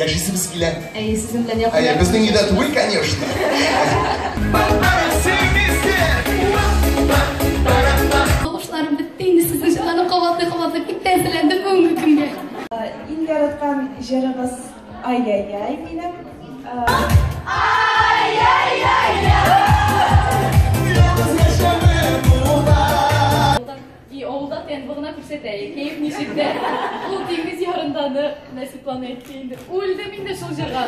Яшисебез килә. Әйе, сезнең белән якын. Әйе, безнең өйдә түгел, конечно. Тавышларым бетте инде сезнең җырларны кабатлый-кабатлый бик тә әзерләндем бүгенге көнгә. Иң яраткан җырыгыз Ай-яй-яй минем. И авылда ТНВ гына күрсәтә, кәеф ничек тә. Ул диңгез ярынданы Нәсипланы әйтте инде. Үлдем инде шул җырга.